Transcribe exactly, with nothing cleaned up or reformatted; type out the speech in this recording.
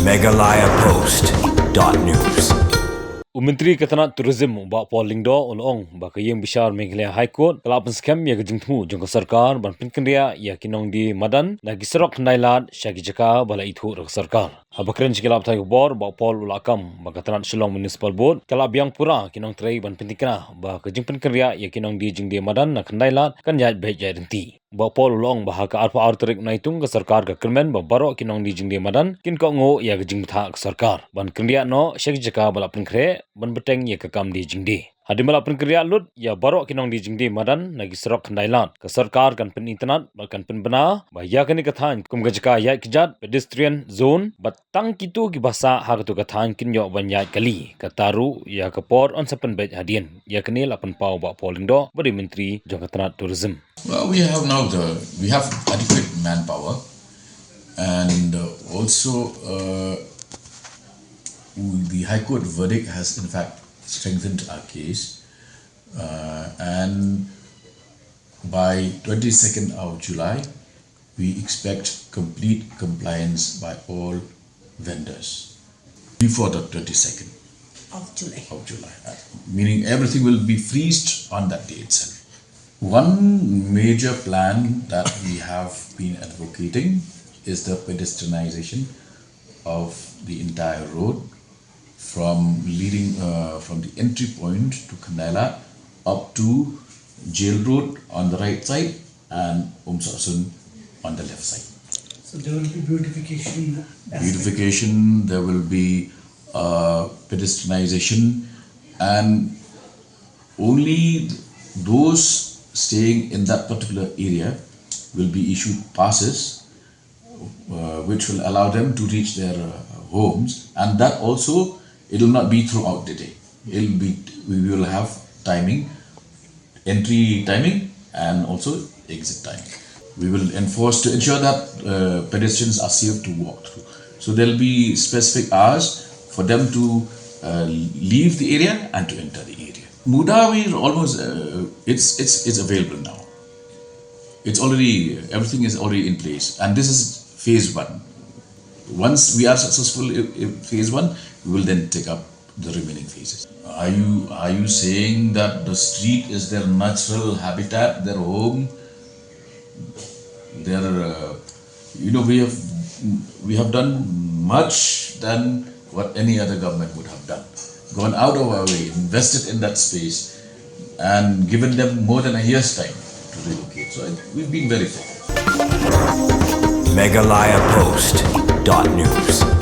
Meghalaya Post dot news. U Myntri ka tnat Tourism, u Bah Paul Lyngdoh, u la ong ba ka ïing bishar Meghalaya High Court ka la pynskhem ïa ka jingthmu jong ka sorkar ban pynkynriah ïa ki nongdie madan na ki surok khyndai lad sha ki jaka ba la ithuh da ka sorkar. Haba kren sha ki lad pathai khubor, Bah Paul u la ong ba ka tnat Shillong Municipal Board ka la biang pura ki nongtrei ban pyntikna ba ka jingpynkynriah ïa ki nongdie jingdie madan na khyndai lad kan ïaid beit ïaid ryntih. Bah Paul u la ong ba ha ka arphew ar tarik Naitung ka sorkar ka kyrmen ba baroh ki nongdie jingdie madan kin kohnguh ïa ka jingbthah ka sorkar ban kynriah noh sha ki jaka ba la pynkhreh ban bteng ïa ka kam die jingdie. Hadien ba la pynkynriah lut ïa baroh ki nongdie jingdie madan na ki surok khyndai lad, ka sorkar kan pynitynnad bad kan pynbna ba ïa kane ka thaiñ kum ka jaka ïaid kjat, pedestrian zone, bad tang kito kiba sah ha kato ka thaiñ kin ïoh ban ïaid kali, kata ruh ïa ka por yn sa pynbeit hadien. Ïa kane la pynpaw Bah Paul Lyngdoh, ba dei Myntri jong ka tnat Tourism. Well, we have now the, we have adequate manpower, and uh, also uh, we, the High Court verdict has in fact strengthened our case, uh, and by twenty-second of July, we expect complete compliance by all vendors before the twenty-second of July. Of July, uh, meaning everything will be freezed on that day itself. One major plan that we have been advocating is the pedestrianization of the entire road from leading uh, from the entry point to Khyndai Lad up to Jail Road on the right side and Umsoksun on the left side. So there will be beautification aspect. Beautification, there will be uh, pedestrianization, and only those staying in that particular area will be issued passes, uh, which will allow them to reach their uh, homes, and that also, it will not be throughout the day. It'll be, we will have timing, entry timing, and also exit timing. We will enforce to ensure that uh, pedestrians are safe to walk through. So there'll be specific hours for them to uh, leave the area and to enter the area. Muda, we almost uh, it's it's it's available now. It's already, everything is already in place, and this is phase one. Once we are successful in, in phase one, we will then take up the remaining phases. Are you are you saying that the street is their natural habitat, their home? Their uh, you know, we have we have done much than what any other government would have done. Gone out of our way, invested in that space, and given them more than a year's time to relocate. So I, we've been very focused. Meghalaya Post dot news.